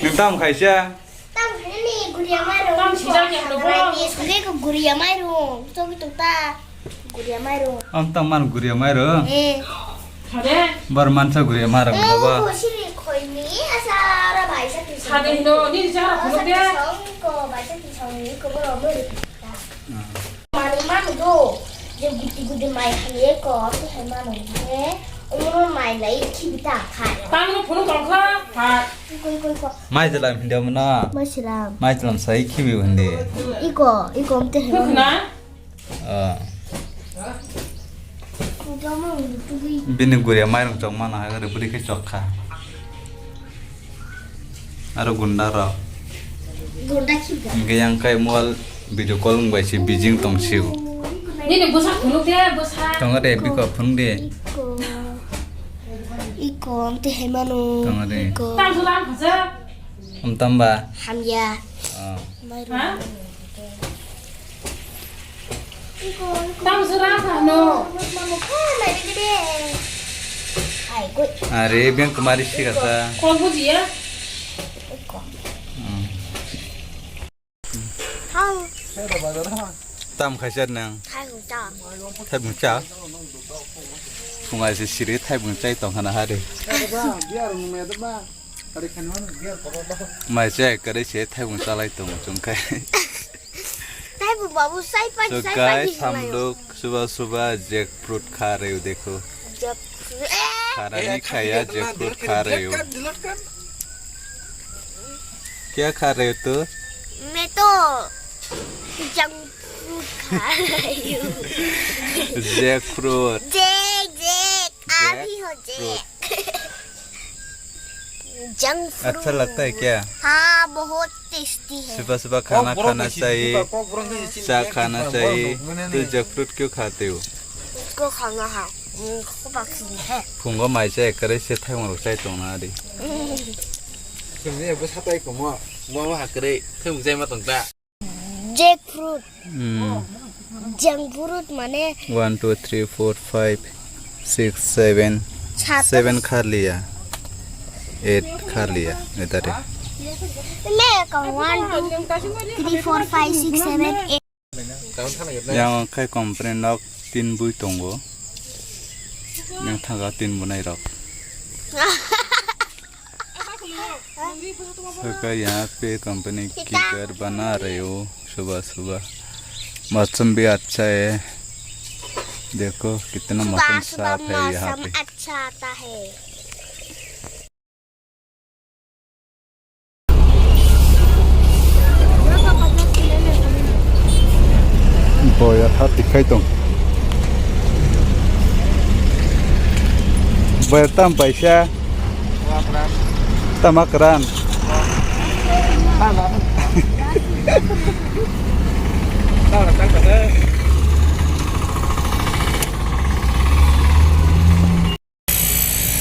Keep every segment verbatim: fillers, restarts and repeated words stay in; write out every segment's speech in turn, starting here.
Nwng tamo khaisa? Tamo khainani guria mairung. Tamo sijak ya, no, bo. Sugui ko guria mairung. Sugui tong ta guria mairung. Am tamo man guria mairung? Eh. Khade. Bar mansa guria mairung, eh, baba. Ko sini khoini asa ora baisa tisong. Khade hindo, ni jara. Oh, khuluk de. Tisong ko baisa tisong ni ko boro muri. Manu manu do, je guti guti mai khaiye ko, tei hai manu je, omo mai lai khibi ta khai. Tamo no phunuk tong kha, ha. Koi, koi, koi. Mai jalam hindi mo na. Mai silam. Mai jalam sai khibi hindi. Iko, iko om tei hai manu. Khukna? Ah. Bini guria mairung chok mano hai, gari budi khe chok kha. Aro gunda rok. Gunda khibi. Hingke yang kai mobile video call wng bai si bijing tong sio. Nini bwsa phunuk de, bwsa. Tongo de, biko phunuk de. Iko. Iko, amte hemano. Tongo de. Iko. Tam sulam khaja. Am tamba. Hamya. Oh. Mairu. Ha? Tamo sura kha no. Are, beng kemari sih kata. Kau buji ya? Hmm. Tam khaisa nang. Thaibung cha. Thaibung cha. Phungai se siri thaibung chai tong hana hari. Mai se kare se thaibung chalai tongo chwng khai. Thaibung babu sai pa. So sai pa guys, di hwnwi. Ham log suba suba jackfruit kha rahe ho dekho. Jackfruit. Eh! Khana nahi khaya, jackfruit kha rahe ho. Kya kha rahe ho tu? Main to jackfruit kha rahi hu. Jackfruit. Jack, jack. Aap hi ho jack. Jackfruit. Junk fruit। अच्छा लगता है क्या? हाँ, बहुत टेस्टी है। सुबह सुबह खाना खाना चाहिए, चाय खाना चाहिए। तो जैकफ्रूट क्यों खाते हो? उसको खाना है, उसको पसंद है। Phungo mai chai kwrwi se thaimung rok chai tongna ari. Chwngni bo satai komo, bo ma kwrwi, thaimung chai ma tongta. Jackfruit। Hmm। Jackfruit mane one, two, three, four, five, six, seven। Sat। Seven kha liya, eight kha liya, etare। Mane ekha one, two, three, four, five, six, seven, eight। Yang khai company nok tin bui tongo, yang thaga tin bunai rok। सका यहाँ पे कंपनी की घर बना रहे हो सुबह सुबह। मौसम भी अच्छा है, देखो कितना मौसम साफ है यहाँ पे। अच्छा आता है। Boyar ha tikhai tong. Boyar tam paisa. Tama kran.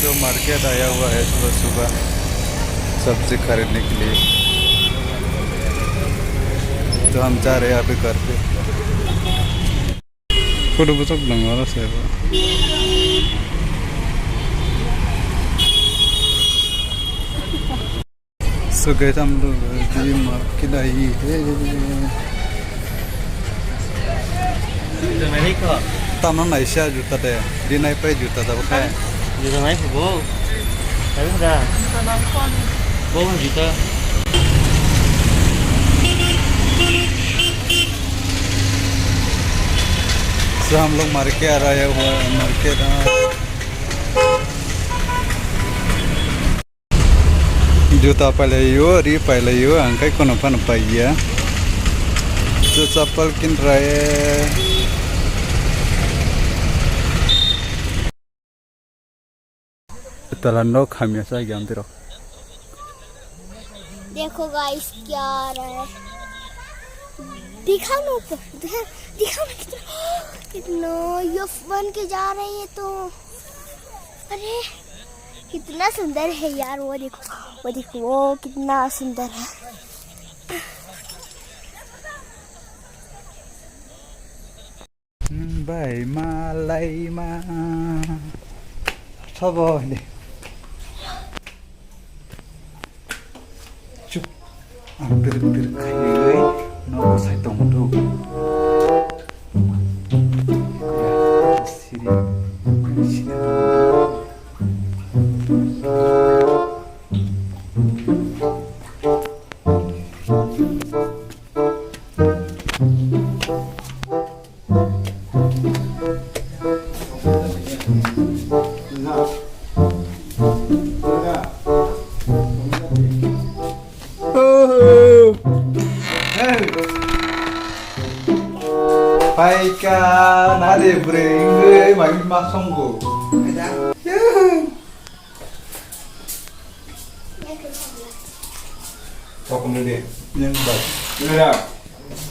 जो मार्केट आया हुआ है सुबह सुबह सब्जी खरीदने के लिए, तो हम जा रहे हैं अभी घर पे। Photo bwswk nang oro se bo. So guys, हम लोग अभी मार्केट आई है। Tamo naisa juta de, di nai pai juta da bwkha. Juta nai phubo. Tapi da. Bo juta. So हम लोग मार्केट आ रहे हैं, वो मार्केट, हाँ। Juta pailaio, ri pailaio, ang khai kono phano paiya. So chappal kin rahe. Tala nok hamya sa gyam tiro. देखो गाइस क्या आ रहा है, दिखाओ ना ऊपर, दिखा, दिखाओ ना कितना, कितना ये बन के जा रहे हैं तो, अरे कितना सुंदर है यार, वो देखो, वो देखो, वो कितना सुंदर है। Bai malai ma. Sabo ni. Ang trik trik khaiwi nogo sai tongthu. Siri, siri. Paika nade bwrwi wngwi mai ma songo. Tokon de, yang ba. Mira.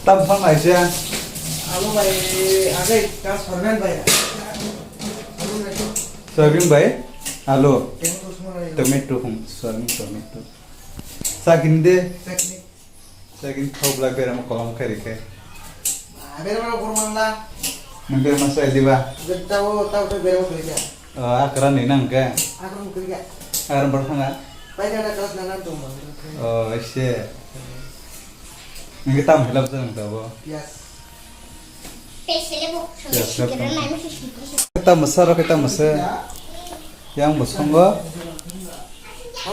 Tam sang naisa. Alo bai, age, kas permen bai. Soyabin bai, alo. Tomato hum, soyabin, tomato. Sakin de. Sakin. Sakin thok bla berama kolom kari ke. Berama kolom la. Nang berama sai diba. Tao, tao, tao berama kari ke. Oh, akra ni nang ke? Akra ni kuri ke? Akra bar thanga? Pai na, na, kelas na, na, tong, bang. Oh, ise. Nang ke tam helap jang tabo? Yes. Yes, yes. Kita masa ro, kita masa. Yang bosongo.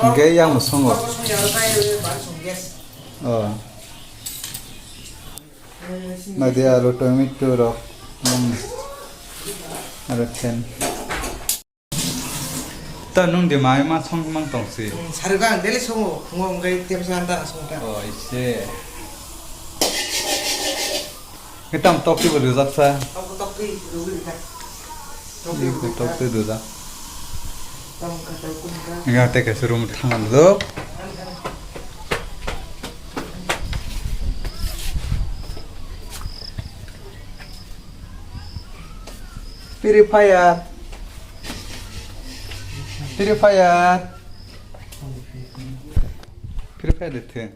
Hingke yang bosongo. Oh. Nadi alu tomato rok. Hmm. Aro then. Ta nung de mai ma song mang tong si. Hmm, sari ba ang daily songo, ngo ang kai tem sa anta song ta. Oh, ise. Ngi tam tok ti bo rijak sa. Tok tok ti rugi ka. Tok ti rugi ka. Tok ti rijak. Tam ka tok kun ka. Ngi te ka room thang lo. Free Fire. Free Fire. Free Fire de the.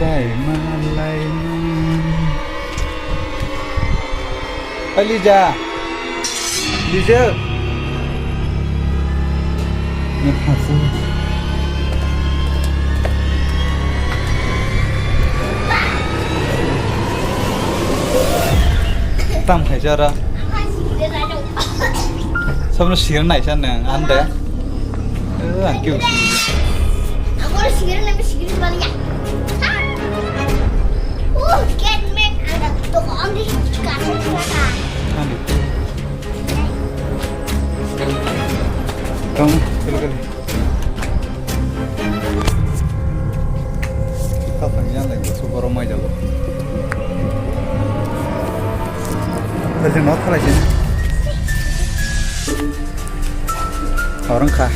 Bai malai. Alija. Lija. Tam khaisa ra. Sabno sigar naisa nang ande. Eh, ang kyo. Ang oro sigar nang sigar baliya. Oh, get me. Ang to ko ang di ka. Ande. Tong, kali kali. Kapang yang lagi su borok mai jago. Lagi not khalai sini. Orang kah?